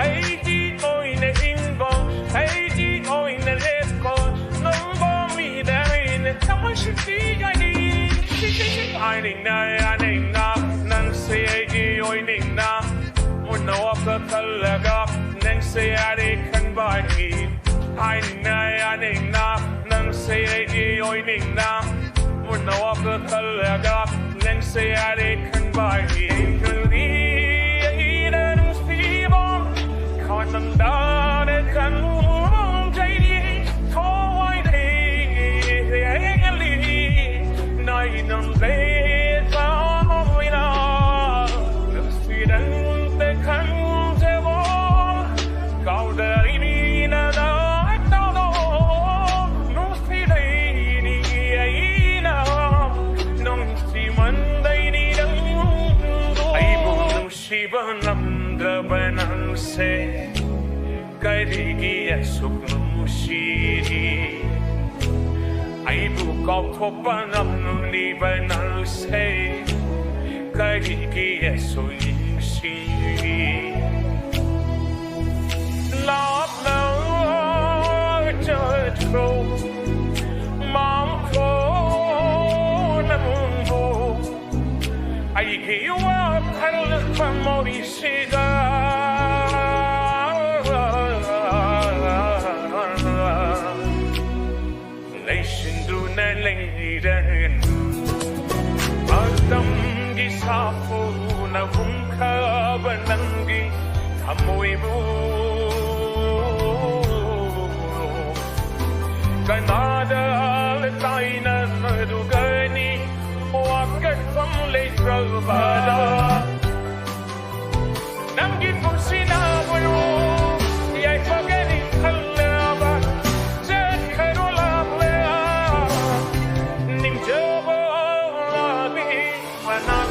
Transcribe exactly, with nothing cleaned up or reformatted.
ꯑꯩꯒꯤ ꯑꯣꯏꯅ ꯍꯤꯡꯕ, ꯑꯩꯒꯤ ꯑꯣꯏꯅ ꯂꯦꯞꯄ, ꯅꯪꯕꯨ ꯃꯤꯗ ꯑꯩꯅ ꯊꯃꯣꯏ ꯁꯤꯡꯕꯤꯒꯅꯤ꯫ ꯍꯥꯏꯅꯤꯡꯅ ꯌꯥꯅꯤꯡꯅ ꯅꯪꯁꯦ ꯑꯩꯒꯤ ꯑꯣꯏꯅꯤꯡꯅ, ꯃꯨꯟꯅ ꯋꯥꯈꯜ ꯈꯜꯂꯒ ꯅꯪꯁꯦ ꯑꯩ ꯈꯟꯕꯅꯤ꯫ ꯍꯥꯏꯅꯤꯡꯅ ꯌꯥꯅꯤꯡꯅ ꯅꯪꯁꯦ ꯑꯩꯒꯤ ꯑꯣꯏꯅꯤꯡꯅ, ꯃꯨꯟꯅ ꯋꯥꯈꯜ ꯈꯜꯂꯒ ꯅꯪꯁꯦ ꯑꯩ ꯈꯟꯕꯅꯤ꯫ ꯈꯜꯂꯤ ꯑꯩꯅ ꯅꯨꯡꯁꯤꯕ ꯈꯟꯗꯥꯅ ꯈꯟꯖꯩ꯫ ꯊꯋꯥꯏꯗꯒꯤ ꯍꯦꯜꯂꯤ ꯅꯥꯏꯅꯝ ꯂꯩꯕ ꯑꯣꯏꯅ ꯅꯨꯡꯁꯤꯗꯪꯇ ꯈꯟꯖꯕ ꯀꯥꯎꯗꯔꯤꯅꯤ ꯅꯅꯥꯛꯇꯗꯣ꯫ ꯅꯨꯡꯁꯤꯗꯩꯅꯤ ꯑꯩꯅ ꯅꯨꯡꯁꯤꯃꯟꯗꯩꯅꯤ ꯅꯪꯕꯨ꯫ ꯑꯩꯕꯨ ꯅꯨꯡꯁꯤꯕ ꯉꯝꯗ꯭ꯔꯕ ꯅꯪꯁꯦ ꯀꯔꯤꯒꯤ ꯑꯁꯨꯛ ꯅꯨꯡꯁꯤꯔꯤ? ꯑꯩꯕꯨ ꯀꯥꯎꯊꯣꯛꯄ ꯉꯝꯂꯤꯕ ꯅꯪꯁꯦ ꯀꯔꯤꯒꯤ ꯑꯁꯨꯛ ꯅꯨꯡꯁꯤꯔꯤ? ꯂꯥꯞꯅ ꯆꯠꯈ꯭ꯔꯣ ꯃꯥꯡꯈ꯭ꯔꯣ ꯅꯪꯕꯨ ꯑꯩꯒꯤ ꯋꯥꯈꯜ ꯊꯃꯣꯏꯁꯤꯗ ꯂꯩꯁꯤꯟꯗꯨꯅ ꯂꯩꯔꯒꯅꯨ꯫ ꯃꯇꯝꯒꯤ ꯁꯥꯐꯨꯅ ꯍꯨꯝꯈꯕ ꯅꯪꯒꯤ ꯊꯃꯣꯏꯕꯨ ꯀꯅꯥꯗ ꯇꯥꯏꯅꯔꯨꯒꯅꯤ? ꯋꯥꯀꯠꯐꯝ ꯂꯩꯇ꯭ꯔꯕꯗ ꯅꯪꯒꯤ ꯄꯨꯟꯁꯤꯅꯕꯨ ꯌꯥꯏꯐꯒꯅꯤ ꯈꯜꯂꯕ ꯆꯠꯈ꯭ꯔꯣ ꯂꯥꯛꯂꯦ ꯅꯤꯡꯖꯕ ꯂꯥꯛꯂꯤ ꯃꯅꯥꯛ